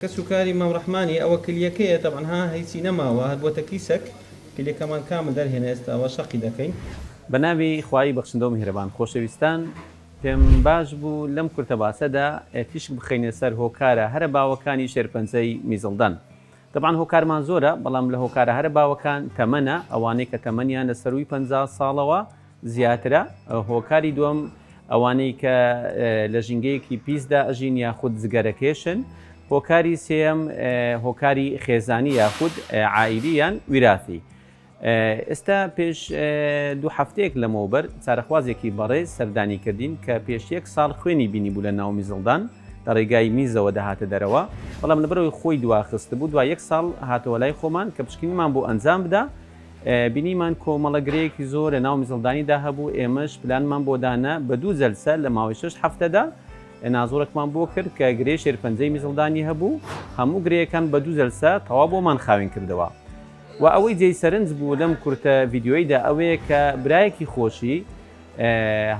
کەس و کاری مام ڕەحمانی ئەوە کلیەکەیە تەبعەن ها هیچی نەماوە هەر بۆتە کیسەک کلیەکەمان کامل دەرهێنە ئێستا ئەوە شەقی دەکەین. بەناوی خوای بەخشندەو میهرەبان خۆشەویستان پێم باش بوو لەم کورتە باسەدا تیشک بخەینە سەر هۆکارە هەرە باوەکانی شێرپەنجەی میزڵدان تەبعەن هۆکارمان زۆرە بەڵام لە هۆکارە هەرە باوەکان تەمەنە ئەوانەی کە تەمەنیان لە سەرووی 50 ساڵەوە زیاترە هۆکاری دووەم ئەوانەی کە لە ژینگەیەکی پیسدا ئەژین یاخود جگەرەکێشن هۆکاری سێیەم هۆکاری خێزانی یاخود عائیلی یان ویراثی ئێستا پێش دوو هەفتەیەک لەمەوبەر چارەخوازێکی بەڕێز سەردانی کردین کە پێش یەک ساڵ خوێنی بینی بوو لە ناو میزڵدان لە ڕێگای میزەوە دەهاتە دەرەوە بەڵام لەبەرەوەی خۆی دواخستبوو دوا یەک ساڵ هاتەوە لای خۆمان کە پشکنینمان بۆ ئەنجام بدا بینیمان کۆمەڵە گرێیەکی زۆر لە ناو میزڵدانیدا هەبوو ئێمەش پلانمان بۆ دانا بە دوو جەلسە لە ماوەی شەش هەفتەدا نازۆرەکمان بۆ کرد کە گرێی شێرپەنجەی میزڵدانی هەبوو هەموو گرێیەکان بە دوو جەلسە تەواو بۆمان خاوێن کردەوە. وە ئەوەی جێی سەرنج بوو لەم کورتە ڤیدیۆیدا ئەوەیە کە برایەکی خۆشی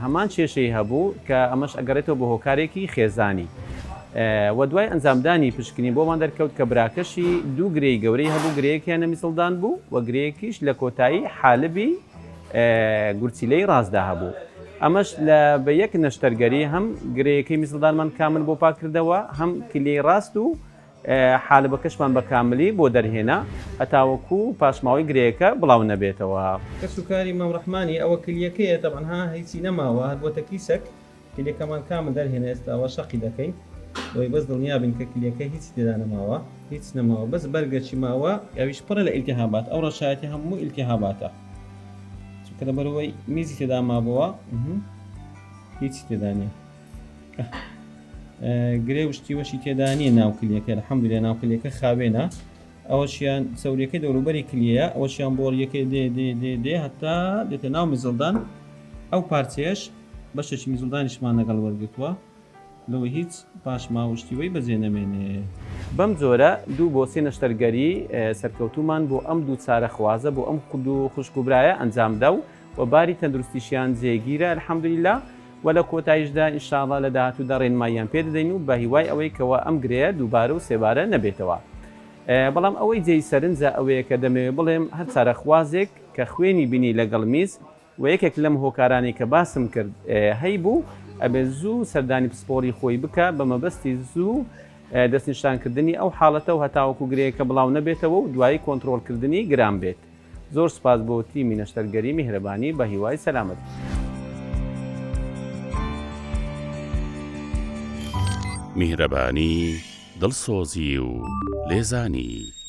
هەمان کێشەی هەبوو کە ئەمەش ئەگەڕێتەوە بۆ هۆکارێکی خێزانی وە دوای ئەنجامدانی پشکنین بۆمان دەرکەوت کە براکەشی دوو گرێی گەورەی هەبوو گرێیەکیان لە میزڵدان بوو و گرێیەکیش لە کۆتایی حالبی گورچیلەی ڕاستدا هەبوو ئەمەش لە بە یەک نەشتەرگەری هەم گرێیەکەی میزڵدانمان کامل بۆ پاکردەوە هەم کلیەی ڕاست و حالبەکەشمان بە کاملی بۆ دەرهێنا هەتاوەکو پاشماوەی گرێیەکە بڵاو نەبێتەوە. کەس و کاری مام ڕەحمانی ئەوە کلیەکەیە تەبعەن ها هیچی نەماوە هەر بۆتە کیسەک کلیەکەمان کامل دەرهێنە ئێستا ئەوە شەقی دەکەین بۆی بەس دڵنیا بین کە کلیەکە هیچی تێدا نەماوە هیچ نەماوە بەس بەرگەکی ماوە ئەویش پڕە لە ئیلتیهابات ئەو ڕەشایەتی هەموو ئیلتیهاباتە چونکە لەبەرئەوەی میزی تێدا مابۆوە هیچی تێدا نییە. گرێ و شتی وەشی تێدا نییە ناو کلیەکە الحمدلله ناو کلیەکە خاوێنە ئەوەشیان چەوریەکەی دەوروبەری کلیەیە ئەوەشیان بۆڕیەکەی دێ دێ دێ دێ هەتا دێتە ناو میزڵدان ئەو پارچەیەش بەشێکی میزڵدانیشمان لەگەڵ وەرگتووە لەوەی هیچ پاشماوە شتی وەی بەجێ نەمێنێ. بەم جۆرە دوو بۆ سێ نەشتەرگەری سەرکەوتوومان بۆ ئەم دوو چارەخوازە بۆ ئەم دوو خوشک و برایە ئەنجامدا و و باری تەندروستیشیان جێگیرە الحمدللە وە لە کۆتایشدا ان شاء اللە لە داهاتوودا ڕێنماییان پێ دەدەین و بە هیوای ئەوەی کەوا ئەم گرێیە دووبارە و سێبارە نەبێتەوە. بەڵام ئەوەی جێی سەرنجە ئەوەیە کە دەمەوێ بڵێم هەر چارەخوازێک کە خوێنی بینی لەگەڵ میز و یەکێک لەم هۆکارانەی کە باسم کرد هەیبوو ئەبێ زوو سەردانی پسپۆڕی خۆی بکا بە مەبەستی زوو دەستنیشانکردنی ئەو حاڵەتە و هەتاوەکو گرێیەکە بڵاو نەبێتەوە و دوایی کۆنترۆڵکردنی گران بێت. زۆر سوپاس بۆ تیمی نەشتەرگەری میهرەبانی بە هیوای سەلامەتی. میهرەبانی، دڵسۆزی و لێزانی.